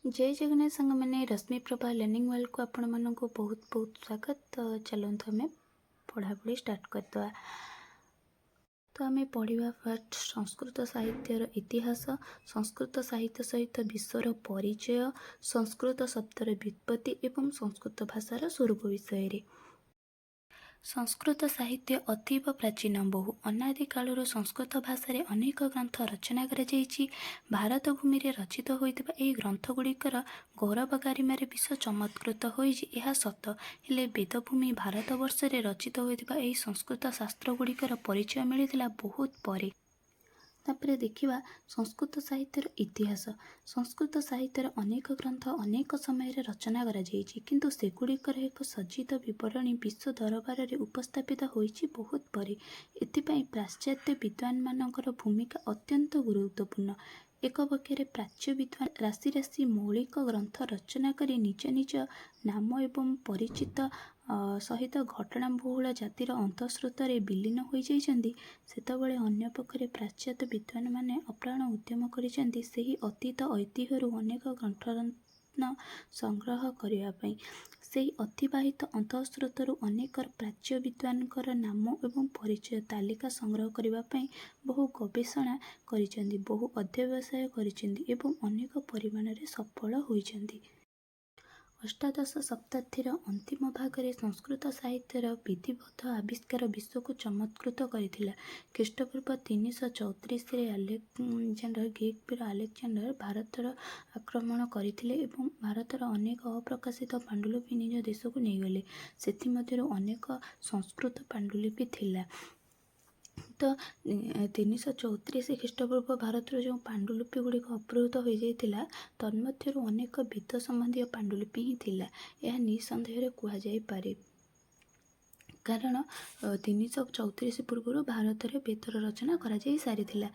ଜୟ ଜଗନ୍ନାଥ ସାଙ୍ଗମାନେ, ରଶ୍ମିପ୍ରଭା ଲର୍ଣ୍ଣିଂ ୱାର୍ଲଡ଼କୁ ଆପଣମାନଙ୍କୁ ବହୁତ ବହୁତ ସ୍ୱାଗତ। ତ ଚାଲନ୍ତୁ, ଆମେ ପଢ଼ାପଢ଼ି ଷ୍ଟାର୍ଟ କରିଦେବା। ତ ଆମେ ପଢ଼ିବା ଫାର୍ଷ୍ଟ ସଂସ୍କୃତ ସାହିତ୍ୟର ଇତିହାସ, ସଂସ୍କୃତ ସାହିତ୍ୟ ସହିତ ବିଶ୍ୱର ପରିଚୟ, ସଂସ୍କୃତ ଶବ୍ଦର ବ୍ୟୁତ୍ପତ୍ତି ଏବଂ ସଂସ୍କୃତ ଭାଷାର ସ୍ୱରୂପ ବିଷୟରେ। ସଂସ୍କୃତ ସାହିତ୍ୟ ଅତୀବ ପ୍ରାଚୀନ। ବହୁ ଅନାଦି କାଳରୁ ସଂସ୍କୃତ ଭାଷାରେ ଅନେକ ଗ୍ରନ୍ଥ ରଚନା କରାଯାଇଛି। ଭାରତ ଭୂମିରେ ରଚିତ ହୋଇଥିବା ଏହି ଗ୍ରନ୍ଥଗୁଡ଼ିକର ଗୌରବ ଗାରିମାରେ ବିଶ୍ୱ ଚମତ୍କୃତ ହୋଇଛି, ଏହା ସତ। ହେଲେ ବେଦଭୂମି ଭାରତବର୍ଷରେ ରଚିତ ହୋଇଥିବା ଏହି ସଂସ୍କୃତ ଶାସ୍ତ୍ରଗୁଡ଼ିକର ପରିଚୟ ମିଳିଥିଲା ବହୁତ ପରେ। ତାପରେ ଦେଖିବା ସଂସ୍କୃତ ସାହିତ୍ୟର ଇତିହାସ। ସଂସ୍କୃତ ସାହିତ୍ୟର ଅନେକ ଗ୍ରନ୍ଥ ଅନେକ ସମୟରେ ରଚନା କରାଯାଇଛି, କିନ୍ତୁ ସେଗୁଡ଼ିକର ଏକ ସଜ୍ଜିତ ବିବରଣୀ ବିଶ୍ୱ ଦରବାରରେ ଉପସ୍ଥାପିତ ହୋଇଛି ବହୁତ ପରେ। ଏଥିପାଇଁ ପାଶ୍ଚାତ୍ୟ ବିଦ୍ୱାନମାନଙ୍କର ଭୂମିକା ଅତ୍ୟନ୍ତ ଗୁରୁତ୍ୱପୂର୍ଣ୍ଣ। ଏକ ପକ୍ଷରେ ପ୍ରାଚ୍ୟ ବିଦ୍ୱାନ ରାଶି ରାଶି ମୌଳିକ ଗ୍ରନ୍ଥ ରଚନା କରି ନିଜ ନିଜ ନାମ ଏବଂ ପରିଚିତ ସହିତ ଘଟଣା ବହୁଳ ଜାତିର ଅନ୍ତଃସ୍ରୋତରେ ବିଲୀନ ହୋଇଯାଇଛନ୍ତି, ସେତେବେଳେ ଅନ୍ୟ ପକ୍ଷରେ ପାଶ୍ଚାତ୍ୟ ବିଦ୍ୱାନମାନେ ଅପ୍ରାଣ ଉଦ୍ୟମ କରିଛନ୍ତି ସେହି ଅତୀତ ଐତିହ୍ୟରୁ ଅନେକ ଗ୍ରନ୍ଥରତ୍ନ ସଂଗ୍ରହ କରିବା ପାଇଁ। ସେହି ଅତିବାହିତ ଅନ୍ତଃସ୍ରୋତରୁ ଅନେକ ପ୍ରାଚ୍ୟ ବିଦ୍ୱାନଙ୍କର ନାମ ଏବଂ ପରିଚୟ ତାଲିକା ସଂଗ୍ରହ କରିବା ପାଇଁ ବହୁ ଗବେଷଣା କରିଛନ୍ତି, ବହୁ ଅଧ୍ୟବସାୟ କରିଛନ୍ତି ଏବଂ ଅନେକ ପରିମାଣରେ ସଫଳ ହୋଇଛନ୍ତି। ଅଷ୍ଟାଦଶ ଶତାବ୍ଦୀର ଅନ୍ତିମ ଭାଗରେ ସଂସ୍କୃତ ସାହିତ୍ୟର ବିଧିବଦ୍ଧ ଆବିଷ୍କାର ବିଶ୍ୱକୁ ଚମତ୍କୃତ କରିଥିଲା। ଖ୍ରୀଷ୍ଟପୂର୍ବ 334ରେ ଆଲେକଜାଣ୍ଡର, ଗ୍ରୀକ୍ ବୀର ଆଲେକଜାଣ୍ଡର ଭାରତର ଆକ୍ରମଣ କରିଥିଲେ ଏବଂ ଭାରତର ଅନେକ ଅପ୍ରକାଶିତ ପାଣ୍ଡୁଲିପି ନିଜ ଦେଶକୁ ନେଇଗଲେ। ସେଥିମଧ୍ୟରୁ ଅନେକ ସଂସ୍କୃତ ପାଣ୍ଡୁଲିପି ଥିଲା। ତ 334 ଖ୍ରୀଷ୍ଟପୂର୍ବ ଭାରତରୁ ଯେଉଁ ପାଣ୍ଡୁଲିପି ଗୁଡ଼ିକ ଅପହୃତ ହୋଇଯାଇଥିଲା, ତନ୍ମଧ୍ୟରୁ ଅନେକ ବେଦ ସମ୍ବନ୍ଧୀୟ ପାଣ୍ଡୁଲିପି ହିଁ ଥିଲା, ଏହା ନିଃସନ୍ଦେହରେ କୁହାଯାଇପାରେ। କାରଣ 334 ପୂର୍ବରୁ ଭାରତରେ ବେଦର ରଚନା କରାଯାଇ ସାରିଥିଲା।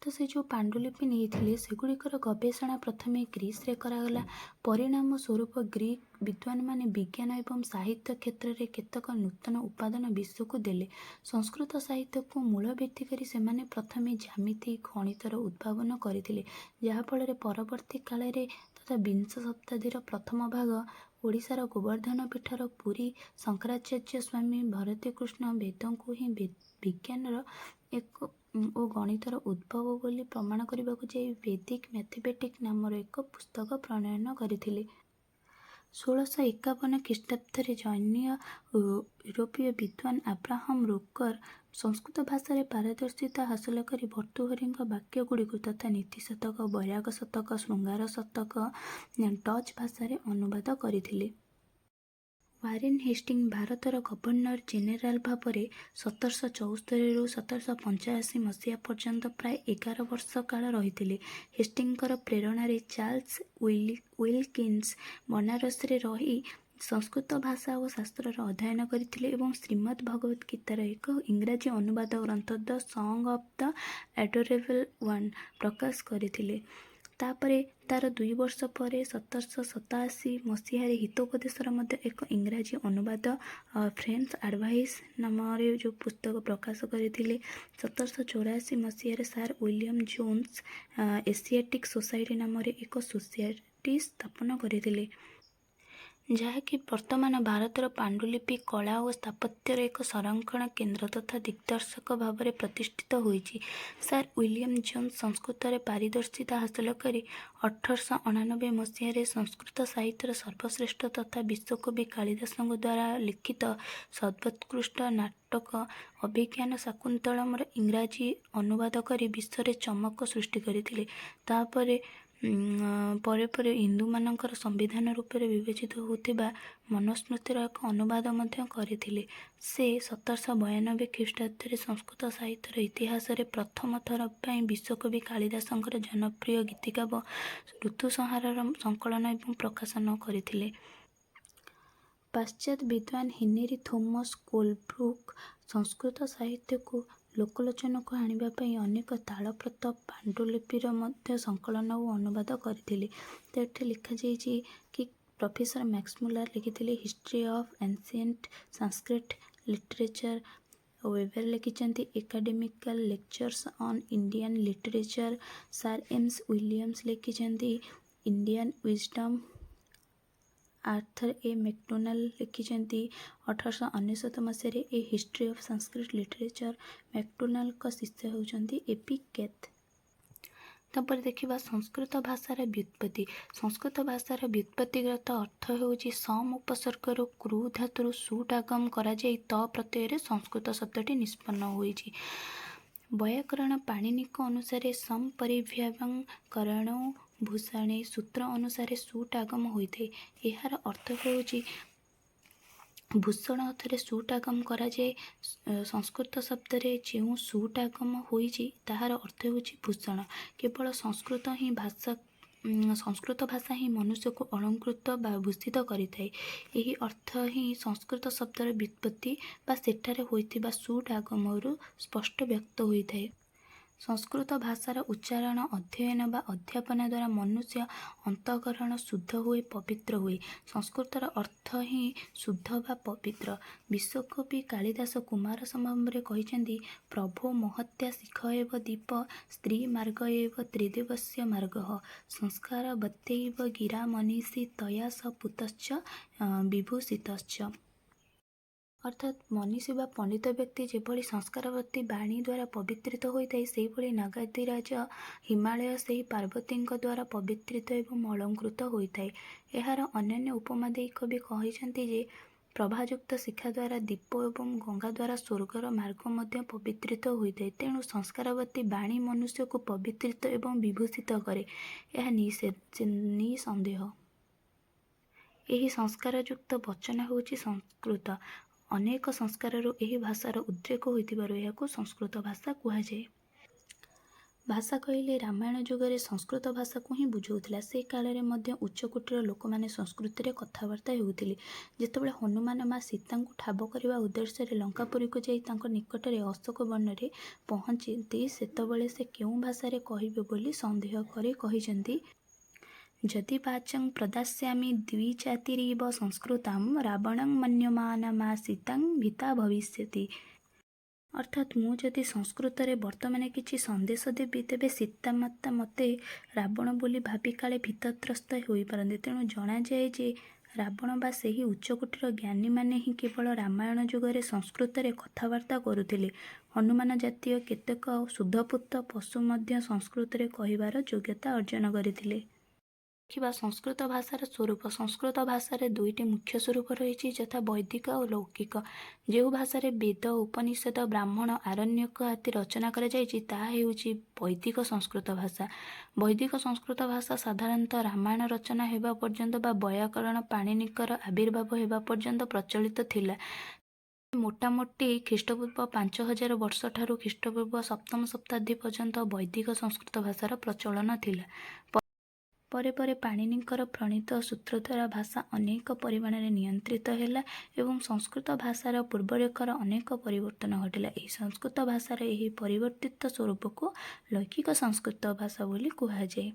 ତ ସେ ଯେଉଁ ପାଣ୍ଡୁଲିପି ନେଇଥିଲେ, ସେଗୁଡ଼ିକର ଗବେଷଣା ପ୍ରଥମେ ଗ୍ରୀସରେ କରାଗଲା। ପରିଣାମ ସ୍ୱରୂପ ଗ୍ରୀକ୍ ବିଦ୍ୱାନମାନେ ବିଜ୍ଞାନ ଏବଂ ସାହିତ୍ୟ କ୍ଷେତ୍ରରେ କେତେକ ନୂତନ ଉପାଦାନ ବିଶ୍ୱକୁ ଦେଲେ। ସଂସ୍କୃତ ସାହିତ୍ୟକୁ ମୂଳ ଭିତ୍ତି କରି ସେମାନେ ପ୍ରଥମେ ଜ୍ୟାମିତି, ଗଣିତର ଉଦ୍ଭାବନ କରିଥିଲେ, ଯାହାଫଳରେ ପରବର୍ତ୍ତୀ କାଳରେ ତଥା ବିଂଶ ଶତାବ୍ଦୀର ପ୍ରଥମ ଭାଗ ଓଡ଼ିଶାର ଗୋବର୍ଦ୍ଧନ ପୀଠର ପୁରୀ ଶଙ୍କରାଚାର୍ଯ୍ୟ ସ୍ୱାମୀ ଭାରତୀକୃଷ୍ଣ ବେଦଙ୍କୁ ହିଁ ବିଜ୍ଞାନର ଏକ ଓ ଗଣିତର ଉଦ୍ଭବ ବୋଲି ପ୍ରମାଣ କରିବାକୁ ଯାଇ ବେଦିକ ମ୍ୟାଥମେଟିକ୍ ନାମର ଏକ ପୁସ୍ତକ ପ୍ରଣୟନ କରିଥିଲେ। 1651 ଖ୍ରୀଷ୍ଟାବ୍ଦରେ ଜନୈକ ୟୁରୋପୀୟ ବିଦ୍ୱାନ ଆବ୍ରାହମ ରୋକର ସଂସ୍କୃତ ଭାଷାରେ ପାରଦର୍ଶିତା ହାସଲ କରି ଭର୍ତ୍ତୃହରିଙ୍କ ବାକ୍ୟଗୁଡ଼ିକୁ ତଥା ନୀତି ଶତକ, ବୈରାଗ୍ୟ ଶତକ, ଶୃଙ୍ଗାର ଶତକ ଡଚ୍ ଭାଷାରେ ଅନୁବାଦ କରିଥିଲେ। ୱାରେନ୍ ହେଷ୍ଟିଂ ଭାରତର ଗଭର୍ଣ୍ଣର ଜେନେରାଲ ଭାବରେ 1774ରୁ 1785 ମସିହା ପର୍ଯ୍ୟନ୍ତ ପ୍ରାୟ 11 ବର୍ଷ କାଳ ରହିଥିଲେ। ହେଷ୍ଟିଂଙ୍କର ପ୍ରେରଣାରେ ଚାର୍ଲସ ୱିଲକିନ୍ସ ବନାରସରେ ରହି ସଂସ୍କୃତ ଭାଷା ଓ ଶାସ୍ତ୍ରର ଅଧ୍ୟୟନ କରିଥିଲେ ଏବଂ ଶ୍ରୀମଦ୍ ଭଗବତ ଗୀତାର ଏକ ଇଂରାଜୀ ଅନୁବାଦ ଗ୍ରନ୍ଥ The Song of the Adorable One ପ୍ରକାଶ କରିଥିଲେ। ତାପରେ ତାର 2 ବର୍ଷ ପରେ 1787 ମସିହାରେ ହିତୋପଦେଶର ମଧ୍ୟ ଏକ ଇଂରାଜୀ ଅନୁବାଦ ଫ୍ରେଣ୍ଡସ୍ ଆଡ଼ଭାଇସ୍ ନାମରେ ଯେଉଁ ପୁସ୍ତକ ପ୍ରକାଶ କରିଥିଲେ। 1784 ମସିହାରେ sir William Jones Asiatic society ନାମରେ ଏକ ସୋସାଇଟି ସ୍ଥାପନ କରିଥିଲେ, ଯାହାକି ବର୍ତ୍ତମାନ ଭାରତର ପାଣ୍ଡୁଲିପି କଳା ଓ ସ୍ଥାପତ୍ୟର ଏକ ସଂରକ୍ଷଣ କେନ୍ଦ୍ର ତଥା ଦିଗ୍ଦର୍ଶକ ଭାବରେ ପ୍ରତିଷ୍ଠିତ ହୋଇଛି। ସାର୍ ୱିଲିୟମ ଜୋନ୍ସ ସଂସ୍କୃତରେ ପାରିଦର୍ଶିତା ହାସଲ କରି 1889 ମସିହାରେ ସଂସ୍କୃତ ସାହିତ୍ୟର ସର୍ବଶ୍ରେଷ୍ଠ ତଥା ବିଶ୍ୱକବି କାଳିଦାସଙ୍କ ଦ୍ୱାରା ଲିଖିତ ସର୍ବୋତ୍କୃଷ୍ଟ ନାଟକ ଅଭିଜ୍ଞାନ ଶାକୁନ୍ତଳମର ଇଂରାଜୀ ଅନୁବାଦ କରି ବିଶ୍ୱରେ ଚମକ ସୃଷ୍ଟି କରିଥିଲେ। ତାପରେ ପରେ ପରେ ହିନ୍ଦୁମାନଙ୍କର ସମ୍ବିଧାନ ରୂପରେ ବିବେଚିତ ହେଉଥିବା ମନୁସ୍ମୃତିର ଏକ ଅନୁବାଦ ମଧ୍ୟ କରିଥିଲେ। ସେ 1792 ଖ୍ରୀଷ୍ଟାବ୍ଦରେ ସଂସ୍କୃତ ସାହିତ୍ୟର ଇତିହାସରେ ପ୍ରଥମ ଥର ପାଇଁ ବିଶ୍ୱକବି କାଳିଦାସଙ୍କର ଜନପ୍ରିୟ ଗୀତିକାବ୍ୟ ଋତୁସଂହାରର ସଂକଳନ ଏବଂ ପ୍ରକାଶନ କରିଥିଲେ। ପାଶ୍ଚାତ୍ୟ ବିଦ୍ୱାନ ହେନେରୀ ଥୋମସ୍ କୋଲବ୍ରୁକ୍ ସଂସ୍କୃତ ସାହିତ୍ୟକୁ ଲୋକଲୋଚନକୁ ଆଣିବା ପାଇଁ ଅନେକ ତାଳପତ୍ର ପାଣ୍ଡୁଲିପିର ମଧ୍ୟ ସଂକଳନ ଓ ଅନୁବାଦ କରିଥିଲେ। ତ ଏଠି ଲେଖାଯାଇଛି କି ପ୍ରଫେସର ମ୍ୟାକ୍ସମୁଲାର ଲେଖିଥିଲେ History of Ancient Sanskrit Literature, Weber ଲେଖିଛନ୍ତି Academical Lectures on Indian Literature, sir M Williams ଲେଖିଛନ୍ତି Indian wisdom Arthur A McDonald ଲେଖିଛନ୍ତି 1899 ମସିହାରେ A History of Sanskrit Literature। ମ୍ୟାକଡୋନାଲ୍ଡଙ୍କ ଶିଷ୍ୟ ହେଉଛନ୍ତି ଏ ପି କେଥ୍। ତାପରେ ଦେଖିବା ସଂସ୍କୃତ ଭାଷାର ବ୍ୟୁତ୍ପତ୍ତି। ସଂସ୍କୃତ ଭାଷାର ବ୍ୟୁତ୍ପତ୍ତିଗତ ଅର୍ଥ ହେଉଛି, ସମ୍ ଉପସର୍ଗରୁ କୃ ଧାତୁରୁ ସୁଟ୍ ଆଗମ କରାଯାଇ ତ ପ୍ରତ୍ୟୟରେ ସଂସ୍କୃତ ଶବ୍ଦଟି ନିଷ୍ପନ୍ନ ହୋଇଛି। ବୈୟାକରଣ ପାଣିନିଙ୍କ ଅନୁସାରେ ସମ୍ ପରିଭ୍ୟାଂ କରଣୌ ଭୂଷଣେ ସୂତ୍ର ଅନୁସାରେ ସୁଟ୍ ଆଗମ ହୋଇଥାଏ। ଏହାର ଅର୍ଥ ହେଉଛି, ଭୂଷଣ ଅର୍ଥରେ ସୁଟ୍ ଆଗମ କରାଯାଏ। ସଂସ୍କୃତ ଶବ୍ଦରେ ଯେଉଁ ସୁଟ୍ ଆଗମ ହୋଇଛି, ତାହାର ଅର୍ଥ ହେଉଛି ଭୂଷଣ। କେବଳ ସଂସ୍କୃତ ଭାଷା ହିଁ ମନୁଷ୍ୟକୁ ଅଳଙ୍କୃତ ବା ଭୂଷିତ କରିଥାଏ। ଏହି ଅର୍ଥ ହିଁ ସଂସ୍କୃତ ଶବ୍ଦର ବ୍ୟୁତ୍ପତ୍ତି ବା ସେଠାରେ ହୋଇଥିବା ସୁଟ୍ ଆଗମରୁ ସ୍ପଷ୍ଟ ବ୍ୟକ୍ତ ହୋଇଥାଏ। ସଂସ୍କୃତ ଭାଷାର ଉଚ୍ଚାରଣ, ଅଧ୍ୟୟନ ବା ଅଧ୍ୟାପନା ଦ୍ୱାରା ମନୁଷ୍ୟ ଅନ୍ତଃକରଣ ଶୁଦ୍ଧ ହୁଏ, ପବିତ୍ର ହୁଏ। ସଂସ୍କୃତର ଅର୍ଥ ହିଁ ଶୁଦ୍ଧ ବା ପବିତ୍ର। ବିଶ୍ୱକବି କାଳିଦାସ କୁମାର ସମ୍ଭବରେ କହିଛନ୍ତି, "ପ୍ରଭୋ ମହତ୍ୟା ଶିଖୟେବ ଦୀପ ସ୍ତ୍ରୀ ମାର୍ଗ ଏବ ତ୍ରିଦିବସ୍ୟ ମାର୍ଗଃ। ସଂସ୍କାରବତ୍ୟୈବ ଗିରା ମନୀଷୀ ତୟା ସ ପୂତଶ୍ଚ ବିଭୂଷିତଶ୍ଚ।" ଅର୍ଥାତ୍ ମନୀଷୀ ବା ପଣ୍ଡିତ ବ୍ୟକ୍ତି ଯେଭଳି ସଂସ୍କାରବତୀ ବାଣୀ ଦ୍ୱାରା ପବିତ୍ରିତ ହୋଇଥାଏ, ସେହିଭଳି ନଗାଧିରାଜ ହିମାଳୟ ସେହି ପାର୍ବତୀଙ୍କ ଦ୍ୱାରା ପବିତ୍ରିତ ଏବଂ ଅଳଙ୍କୃତ ହୋଇଥାଏ। ଏହାର ଅନ୍ୟାନ୍ୟ ଉପମା ଦେଇ କବି କହିଛନ୍ତି ଯେ, ପ୍ରଭାଯୁକ୍ତ ଶିଖା ଦ୍ୱାରା ଦୀପ ଏବଂ ଗଙ୍ଗା ଦ୍ୱାରା ସ୍ୱର୍ଗର ମାର୍ଗ ମଧ୍ୟ ପବିତ୍ରିତ ହୋଇଥାଏ। ତେଣୁ ସଂସ୍କାରବତୀ ବାଣୀ ମନୁଷ୍ୟକୁ ପବିତ୍ରିତ ଏବଂ ବିଭୂଷିତ କରେ, ଏହା ନିଃସନ୍ଦେହ। ଏହି ସଂସ୍କାରଯୁକ୍ତ ବଚନ ହେଉଛି ସଂସ୍କୃତ। ଅନେକ ସଂସ୍କାରରୁ ଏହି ଭାଷାର ଉଦ୍ରେକ ହୋଇଥିବାରୁ ଏହାକୁ ସଂସ୍କୃତ ଭାଷା କୁହାଯାଏ। ଭାଷା କହିଲେ ରାମାୟଣ ଯୁଗରେ ସଂସ୍କୃତ ଭାଷାକୁ ହିଁ ବୁଝାଉଥିଲା। ସେ କାଳରେ ମଧ୍ୟ ଉଚ୍ଚକୋଟୀର ଲୋକମାନେ ସଂସ୍କୃତରେ କଥାବାର୍ତ୍ତା ହେଉଥିଲେ। ଯେତେବେଳେ ହନୁମାନ ମା ସୀତାଙ୍କୁ ଠାବ କରିବା ଉଦ୍ଦେଶ୍ୟରେ ଲଙ୍କାପୁରୀକୁ ଯାଇ ତାଙ୍କ ନିକଟରେ ଅଶୋକ ବନରେ ପହଞ୍ଚନ୍ତି, ସେତେବେଳେ ସେ କେଉଁ ଭାଷାରେ କହିବେ ବୋଲି ସନ୍ଦେହ କରି କହିଛନ୍ତି, "ଯଦି ବାଚଂ ପ୍ରଦାସ୍ୟାମି ଦ୍ୱିଜାତିରିବ ସଂସ୍କୃତାଂ ରାବଣଂ ମନ୍ୟମାନା ମା ସୀତା ଭୀତା ଭବିଷ୍ୟତି।" ଅର୍ଥାତ୍ ମୁଁ ଯଦି ସଂସ୍କୃତରେ ବର୍ତ୍ତମାନ କିଛି ସନ୍ଦେଶ ଦେବି, ତେବେ ସୀତାମାତା ମୋତେ ରାବଣ ବୋଲି ଭାବି କାଳେ ଭୀତତ୍ରସ୍ତ ହୋଇପାରନ୍ତି। ତେଣୁ ଜଣାଯାଏ ଯେ, ରାବଣ ବା ସେହି ଉଚ୍ଚକୋଟୀର ଜ୍ଞାନୀମାନେ ହିଁ କେବଳ ରାମାୟଣ ଯୁଗରେ ସଂସ୍କୃତରେ କଥାବାର୍ତ୍ତା କରୁଥିଲେ। ହନୁମାନ ଜାତୀୟ କେତେକ ଶୁଦ୍ଧପୂତ ପଶୁ ମଧ୍ୟ ସଂସ୍କୃତରେ କହିବାର ଯୋଗ୍ୟତା ଅର୍ଜନ କରିଥିଲେ। ଦେଖିବା ସଂସ୍କୃତ ଭାଷାର ସ୍ୱରୂପ। ସଂସ୍କୃତ ଭାଷାରେ ଦୁଇଟି ମୁଖ୍ୟ ସ୍ୱରୂପ ରହିଛି, ଯଥା ବୈଦିକ ଓ ଲୌକିକ। ଯେଉଁ ଭାଷାରେ ବେଦ, ଉପନିଷଦ, ବ୍ରାହ୍ମଣ, ଆରଣ୍ୟକ ଆଦି ରଚନା କରାଯାଇଛି, ତାହା ହେଉଛି ବୈଦିକ ସଂସ୍କୃତ ଭାଷା। ବୈଦିକ ସଂସ୍କୃତ ଭାଷା ସାଧାରଣତଃ ରାମାୟଣ ରଚନା ହେବା ପର୍ଯ୍ୟନ୍ତ ବା ବୈୟାକରଣ ପାଣିନିଙ୍କର ଆବିର୍ଭାବ ହେବା ପର୍ଯ୍ୟନ୍ତ ପ୍ରଚଳିତ ଥିଲା। ମୋଟାମୋଟି ଖ୍ରୀଷ୍ଟପୂର୍ବ 5000 ବର୍ଷଠାରୁ ଖ୍ରୀଷ୍ଟପୂର୍ବ ସପ୍ତମ ଶତାବ୍ଦୀ ପର୍ଯ୍ୟନ୍ତ ବୈଦିକ ସଂସ୍କୃତ ଭାଷାର ପ୍ରଚଳନ ଥିଲା। ପରେ ପରେ ପାଣିନିଙ୍କର ପ୍ରଣୀତ ସୂତ୍ର ଦ୍ୱାରା ଭାଷା ଅନେକ ପରିମାଣରେ ନିୟନ୍ତ୍ରିତ ହେଲା ଏବଂ ସଂସ୍କୃତ ଭାଷାର ପୂର୍ବରେଖର ଅନେକ ପରିବର୍ତ୍ତନ ଘଟିଲା। ଏହି ସଂସ୍କୃତ ଭାଷାର ଏହି ପରିବର୍ତ୍ତିତ ସ୍ୱରୂପକୁ ଲୌକିକ ସଂସ୍କୃତ ଭାଷା ବୋଲି କୁହାଯାଏ।